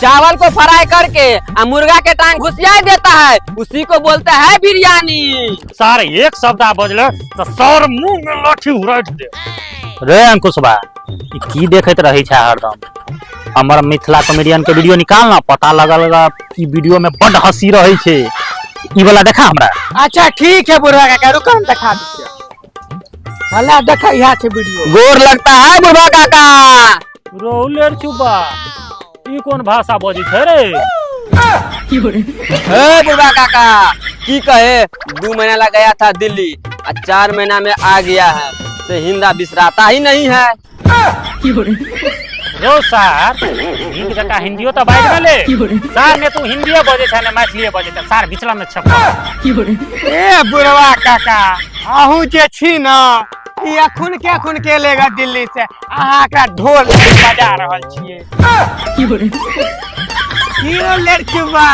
चावल को फ्राई करके आ मुर्गा के टांग घुसिया देता है, उसी को बोलते हैं बिरयानी। सार एक शब्द आ बजले तऽ सर मुंह में लाठी उड़ाइट दे। रे अंकुशबा, ई की देखैत रहै छै हरदम? हमर मिथिला कॉमेडियन के वीडियो निकाल ना, पता लगल ई वीडियो में बड हंसी रहै छै। ई वाला देखा हमरा। अच्छा ठीक है बुढ़वा काका, रुको हम देखा दै छियौ। हला देखा, इहा छै वीडियो। गोर लगता है बुढ़वा काका। रौलेर चुबा, ई कोन भाषा बजै छै रे? हे बुढ़वा काका, की कहे, 2 महीना ला गया था दिल्ली आ 4 महीना में आ गया है, से हिंदा बिसराता ही नहीं है। रो सार, नीक जकाँ हिंदियो तऽ बाजि गेलै। सार, ने तू हिंदियो बजै छै ने मैथिलिए बजै छै। सार, बिचला में छप। ए बुढ़वा काका, अहूँ जे छी न, ई अखुन के अखुन के लेगा दिल्ली से, अहाँ एकरा ढोल बजा रहल छियै। की रो लड़कीबा,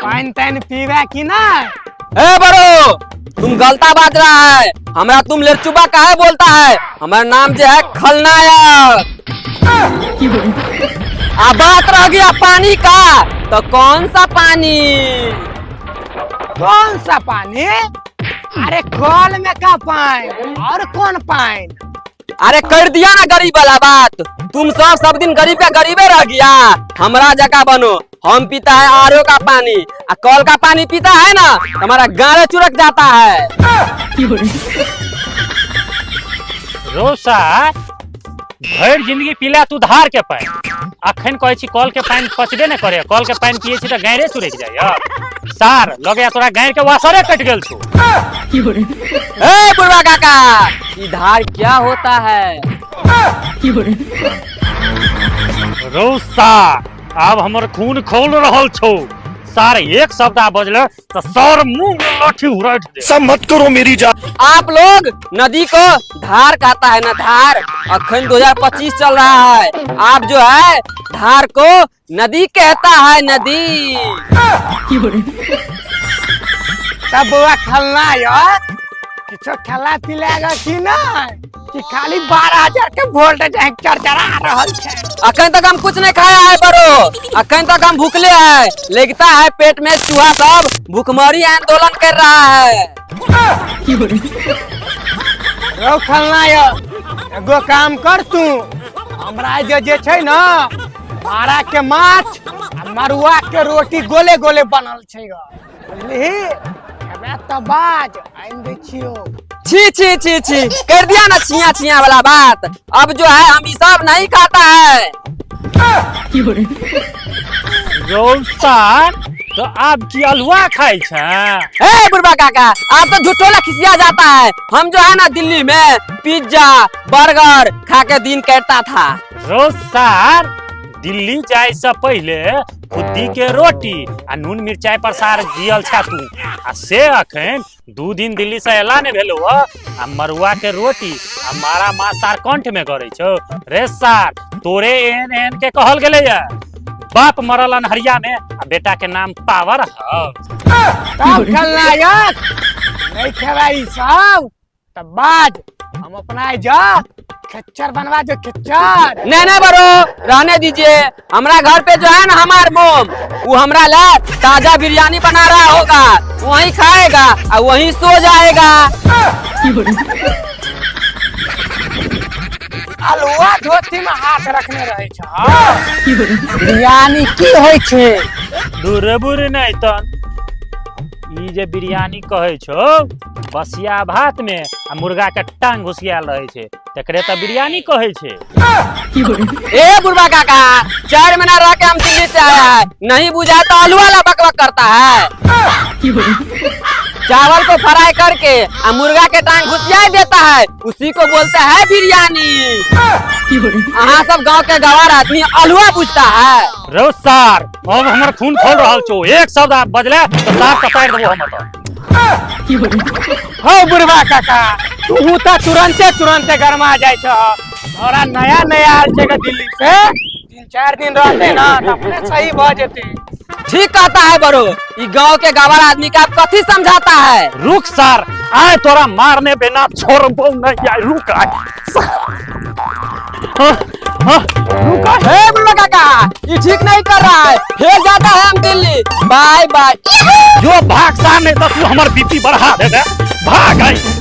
पानि तानि पीबे की नहि? ए बड़ो, तुम गलता बाज रहा है। हमरा तुम लेरचुबा काहे बोलता है? हमारा नाम जो है खलनायक। आ बात रह गया पानी का, तो कौन सा पानी? कौन सा पानी? अरे कल में का पानी और कौन पानी? अरे कर दिया ना गरीब वाला बात। तुम सब सब दिन गरीब का गरीबे रह गया। हमरा जगह बनो, हम पीता है आरओ का पानी, आ कल का पानी पीता है ना तो हमारा गाड़े चुरक जाता है। रो सार, भरि जिंदगी पीला तू धार के पानि, अखन कहै छी कल के पानि पचबे नहि करे, कल के पानि पिए छी तऽ गाँरे चुरकि जाइए। सार, लगैया तोरा गाँर के वासरे कटि गेल छौ। ए बुढ़वा काका, ई धार क्या होता है? रौ सार, आब हमर खून खौल रहल छौ। सार, एक शब्द आ बजले तऽ सर मुंह में लाठी उड़ाइट दे। सब मत करो मेरी जान। आप लोग नदी को धार कहता है ना, धार। अखन 2025 चल रहा है, आप जो है धार को नदी कहता है, नदी। तब बौआ खलनायक, किछो खेला पिलाएगा कि नहि, कि खाली 12,000 के वोल्टेज चरचरा रहल छै? अखन तक हम कुछ नहीं खाया है बरो, अखन तक हम भूखले है। लगता है पेट में चूहा सब भूखमरी आंदोलन कर रहा है। रौ खलनायक, एगो काम कर तू, हमरा जे जे छै ने मारा के माछ आ मरुआ के रोटी गोले गोले बनल छै ग, बुझलिही? खेबै तऽ बाज, आनि दै छियौ। छी छी छी छी, कर दिया ना छिया छिया वाला बात। अब जो है हम ये सब नहीं खाता है। रौ सार, तऽ आब की अल्हुआ खाइ छै? ए बुढ़वा काका, आप तो झूठो ला खिसिया जाता है। हम जो है ना दिल्ली में पिज्जा बर्गर खा के दिन कटता था। रौ सार, दिल्ली जाय से पहिले खुद्दी के रोटी आ नून मिरचाई पर सार जियल छा तू, आ से अखन 2 दिन दिल्ली से एला ने भेलो आ मरुआ के रोटी आ मारा माछ सार कंठ में करै छौ। रे सार, तोरे एहन एहन के कहल गेलै या बाप मरल अनहरिया में आ बेटा के नाम पावर हाउस। तब खलनायक, नहीं खेबै ई सब तब बाज, हम अपना जा खच्चर बनवा दो, खच्चर। नहीं नहीं बरो, रहने दीजिए। हमरा घर पे जो है ना हमार मोम, वो हमरा ला ताजा बिरयानी बना रहा होगा, वहीं खाएगा और वहीं सो जाएगा। अलुआ धोती में हाथ रखने रहे छ। बिरयानी की होइ छै? दूर बुर नहीं तन, ई जे बिरयानी कहै छौ, बसिया भात में आ मुर्गा के टांग घुसियाल रहै छै, तकरे तऽ बिरयानी कहै छै। ए बुढ़वा काका, 4 महीना रह के हम दिल्ली से आया है, नहीं बुझा तो आलू वाला बकबक करता है। चावल को फ्राई करके आ मुर्गा के टांग घुसिया देता है, उसी को बोलते हैं बिरयानी। अहाँ सब गांव के गवार आदमी अलुआ पूछता है। रौ सार, अब हमर खून खोल रहल छौ। एक शब्द आप बजले तऽ सार कपारि देबो हमर तऽ। हौ बुढ़वा काका, तू तऽ तुरंते तुरंते गरमा जाइ छ। तोरा नया नया आयल छै दिल्ली से, 3-4 दिन रहते ना तऽ अपने सही भऽ जेतै। ठीक कहता है बड़ो, ई गांव के गवार आदमी का आप कथी समझाता है? रुक सार, आय तोरा मारने बिना छोड़बो नहीं आय, रुक आय। हाँ। रुका। हे बुढ़वा काका, ये ठीक नहीं कर रहा है, फिर जाता है हम दिल्ली, बाय बाय। जो भाग सा, नहीं तो तू हमर बीपी बढ़ा देबे। भाग आई।